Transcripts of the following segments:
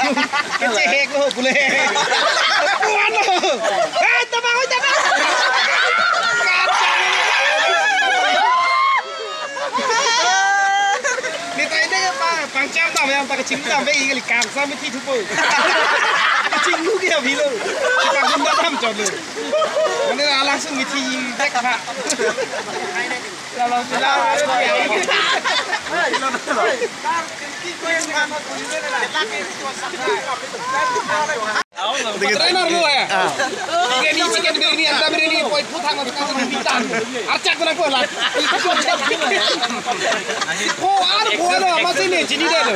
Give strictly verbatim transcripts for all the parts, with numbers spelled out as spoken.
Kechehek lo pule. Puan lo. Eh, tabang, oi, tabang. Ni tai dek pa, pangcham dam yang pa kachinglu dam, be ingali kangsam miti thupo. Kachinglu ke abhi lo. Kita gunda dam chot lo. Mane langsung miti dek pa. Kalau sila. Trainer lo ya. Biryani, chicken biryani, anda biryani, poi puthak na tukang bitan. Archak ko nangkok la. Ko ar ko lo, masih ni chini deh lo.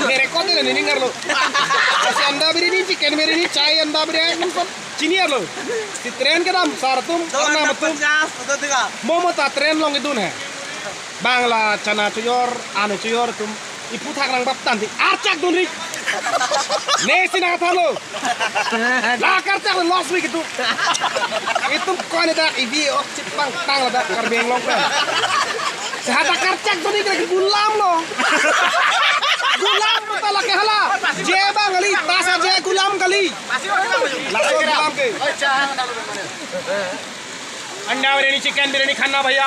Ni record deh ni ningar lo. Masih anda biryani, chicken biryani, chai anda biryani, chini lo. Si train kedam, sar atum, arnam atum. Momo ta train along kedun he. Bang la chana chojor, anu chojor atum. Iputhak nangbap tangte archak dunri. Ne si nangthan lo. La karchak lo loss wi ketu. Itum ko-an dak ibi ok chipang tang ladak Karbi Anglong kan. Sehata karchak dunri kira gulam lo. Gulam lo ta lake hala. Je bang kali, tasa je gulam kali. Laso gulam ke. अंडा बिरयानी, चिकन बिरयानी खाना भैया।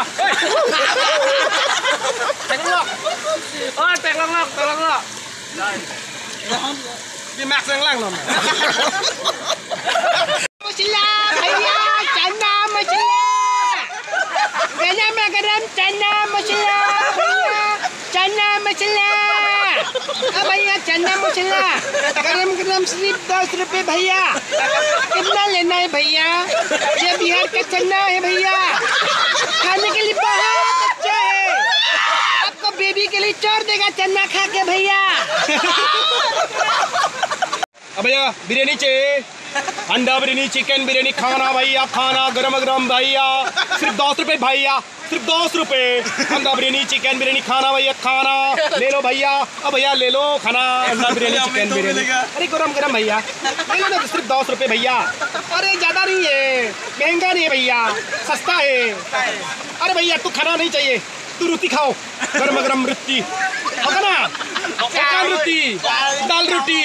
Theklonglok. Oh, theklonglok, theklonglok. Dimaksud lang lo. Masala भैया, चना मसाला। गरम गरम चना मसाला भैया। चना मसाला। अब भैया, चना मसाला। गरम गरम सिर्फ दस रुपए भैया। कितना लेना है भैया? ये बिहार का चना है भैया। खाने के लिए बहुत अच्छा है। आपको बेबी के लिए छोड़ देगा चना खा के भैया। अब भैया, बिरयानी चाहिए। अंडा बिरयानी, चिकन बिरयानी खाना भैया, खाना गरम गरम भैया। सिर्फ दस रुपए भैया। सिर्फ दस रुपए। अंडा बिरयानी, चिकन बिरयानी खाना भैया, खाना। ले लो भैया। ओ भैया, ले लो खाना। अंडा बिरयानी, चिकन बिरयानी। अरे, गरम गरम भैया। ले लो ना, सिर्फ दस रुपए भैया। अरे, ज्यादा नहीं है, महंगा नहीं है भैया, सस्ता है। अरे भैया, तू खाना नहीं चाहिए, तू रोटी खाओ, गरम गरम रोटी। होगा ना? चिकन रोटी, दाल रोटी,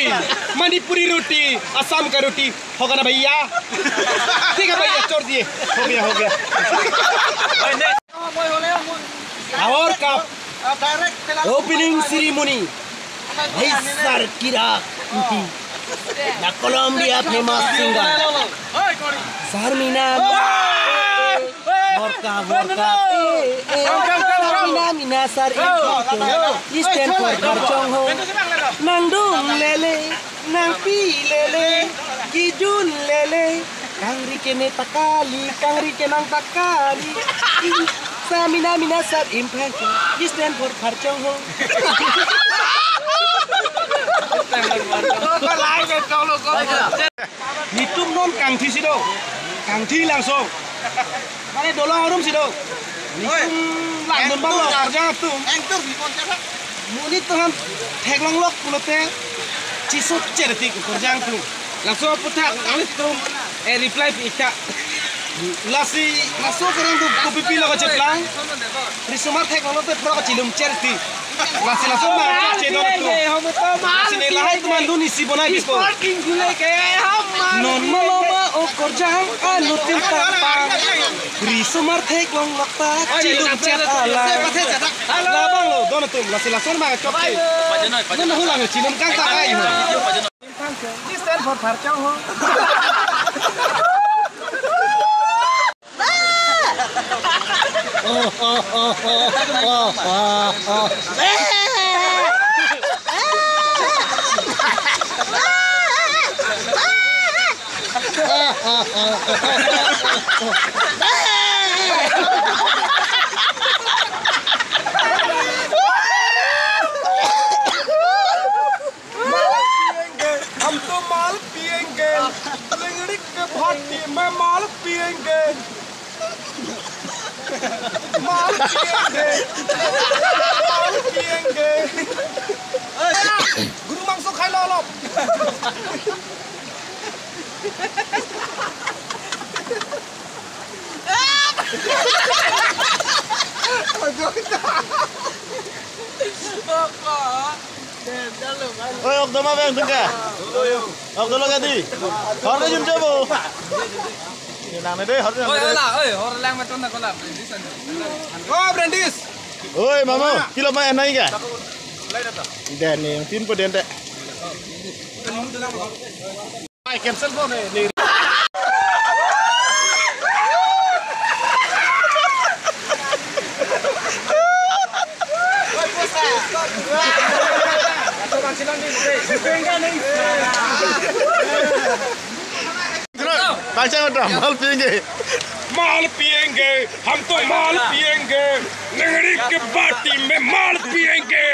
मणिपुरी रोटी, असम का रोटी। होगा ना भैया? ठीक है भैया, छोड़ दिए। हो गया, हो गया। और का opening ceremony. Hai sar kira inti. The Colombia famous singer. Sar mina, mina, eh, eh, eh. Sar mina, mina, sar inti. Stand for Pharchong ho. Nangdung lele. Nangpi lele, kijun lele, kangri kene takali, kangri kenang takali. Sar mina mina sar imphai, stand for Pharchong ho. Netum non kangthi si do, kangthi langso. Mane dolong arum si do. Netum langdun bang lo, Okorjang atum. Monit atum aphan theklonglok pulote chiso cherti Okorjang atum. Laso aputhak nanglitum, eh, reply pi-ik tha. Lasi laso kereng atum kopi pilo kacheplang. Risomar theklonglote pura kachilum cherti. Lasi laso ma chak chedon atum. Lasi ne lahai atum andun isi bonai pipo. Non maloma Okorjang anutin tapa. Risomar theklonglok ta chilum chet ala. Labang lo don atum, lasi lason ma chok ke. Non hulang chilum kang ta ai ho. Stand for Pharchong ho. माल पिएंगे, हम तो माल पिएंगे। लिंगड़ी के भाटी में माल पिएंगे। माल पिएंगे, माल पिएंगे। গুৰু মাংস খাই ল অলপ। Oi, ok doma bang tengka. Ok dolo kadi. Hor de jun jabo. Nang ne de, hor de. Oi, nang ne de. Ala, oi, hor lang meton na kola. Oh, Brandis. Oi, mama, pilo ma anai ka? Ida ne, tin po den de. Ai, cancel po ne, ne. Pangcheng utra, mal piyengge. माल पिएंगे, हम तो माल पिएंगे, लंगड़ी के बाटी में माल पिएंगे,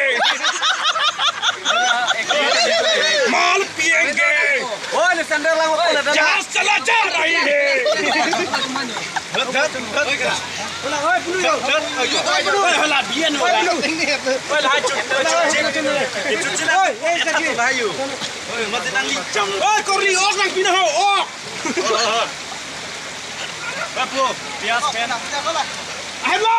माल पिएंगे। Oi, le sandal lang ko le dala. जहाज चला जा रही है। Oi, punu yo. Oi, hala bian, oi. Oi, la chu, chu, chu, chu, chu, chu, la. Oi, oi, sa ki. Oi, mati nang li jam. Oi, korli ok nang pina ho, ok. Bapu, pias pen. Hello.